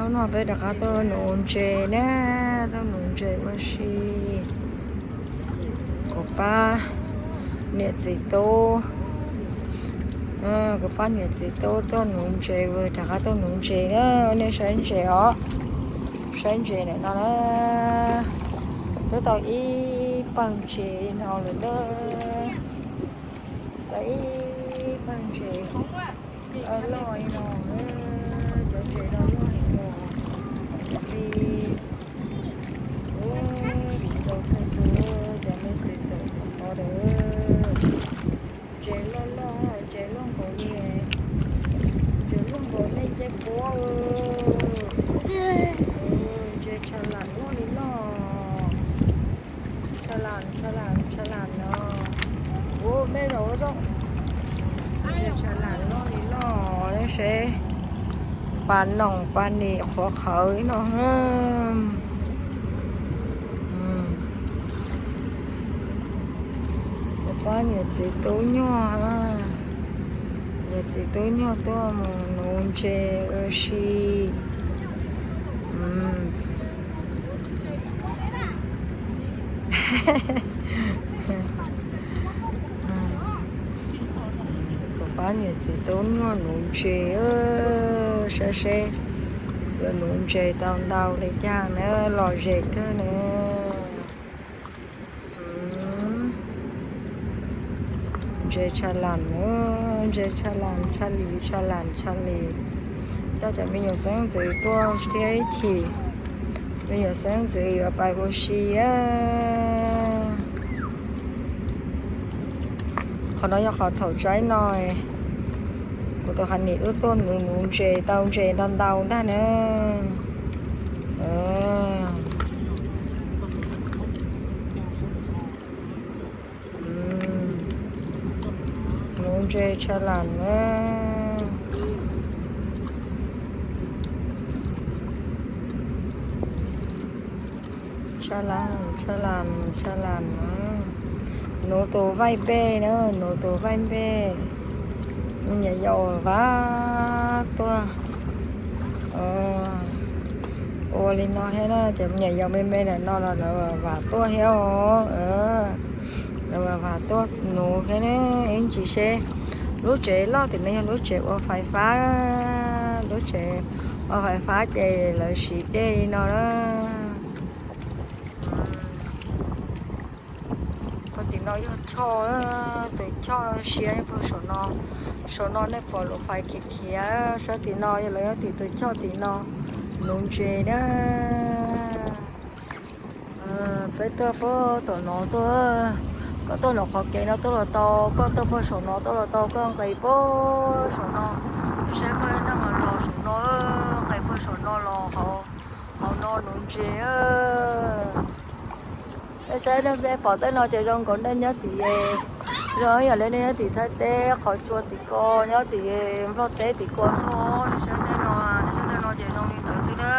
Hnub no peb rov qab tuaj nuv ntses na, tuaj nuv ntses ua si. Kuv pab niam txiv tub, kuv pab niam txiv tub tuaj nuv ntses, rov qab tuaj nuv ntses na, nej saib ntses os, saib ntses ntawm no na. Twb tau ib pawg ntses no lawm na, tau ib pawg ntses loj li no, cov ntses no loj li no, li ub, tsis tau txog tus cov me txiv tawm qhov dawm. Ntses loj loj, ntses loj nkaus li, ntses loj nkaus nej ncej puab. Ntses tsha lam loj li loj, tsha lam, tsha lam, tsha lam no. Ub, mej zaum ub, ntses tsha lam loj li loj, nej seb, pas noom pas nim qhuav qhawv ib no. Kuv pab niam txiv tub nyuag, niam txiv tub nyuag tuaj mus nuv ntses ua si. Kuv pab niam txiv tub nyuag nuv ntses, saib seb yuav nuv ntses tau ntau li cas na, lom zem kawg na. Ntses tsha lam na, ntses tsha lam tsha lim, tsha lam tsha lim. Coj cov me nyuam xeeb ntxwv tuaj thiab ib chim, me nyuam xeeb ntxwv yuav pais ua si a. Qhov no yog qhov thaum tsaib no, kuv tus qhov niam wb tuaj nuv nuv ntses tau ntses ntau ntau ntag na. Nuv ntses tsha lam na. Tsha lam, tsha lam, tsha lam. Nuv tus vaij npej na, nuv tus vaij npej. Me nyuam yaus vam tuaj ua li no thiab na, ces me nyuam yaus me me ntawm no los lawv vam tuaj thiab os. Lawv vam tuaj nuv thiab na, ib ntsis seb. Lub tsev loj tim no yog lub tsev ua fais fab, lub tsev ua fais fab ces lawv siv dej li no na. Puag tim no yog choj, tus choj siab puag saum no. Saum no nej pom lub fais khiav khiav, sab tim no yog lawv nyob tim tus choj tim no nuv ntses na. Peb tuaj puag tom no tuaj, koj tuaj nram qhov kev no tuaj los tau, koj tuaj puag saum no tuaj los tau, koj nqis puag saum no. Saib muaj neeg los saum no, nqis puag saum no los hauv no nuv ntses. Nej saib, nej pom tej no ces zoo nkaus nej nyob tim, zoo yam li nej nyob tim Thaib teb qhov tsua tim ko, nyob tim Nplog teb tim ko xwb. Nej saib tej no, nej saib tej no ces zoo li ntawd xwb na.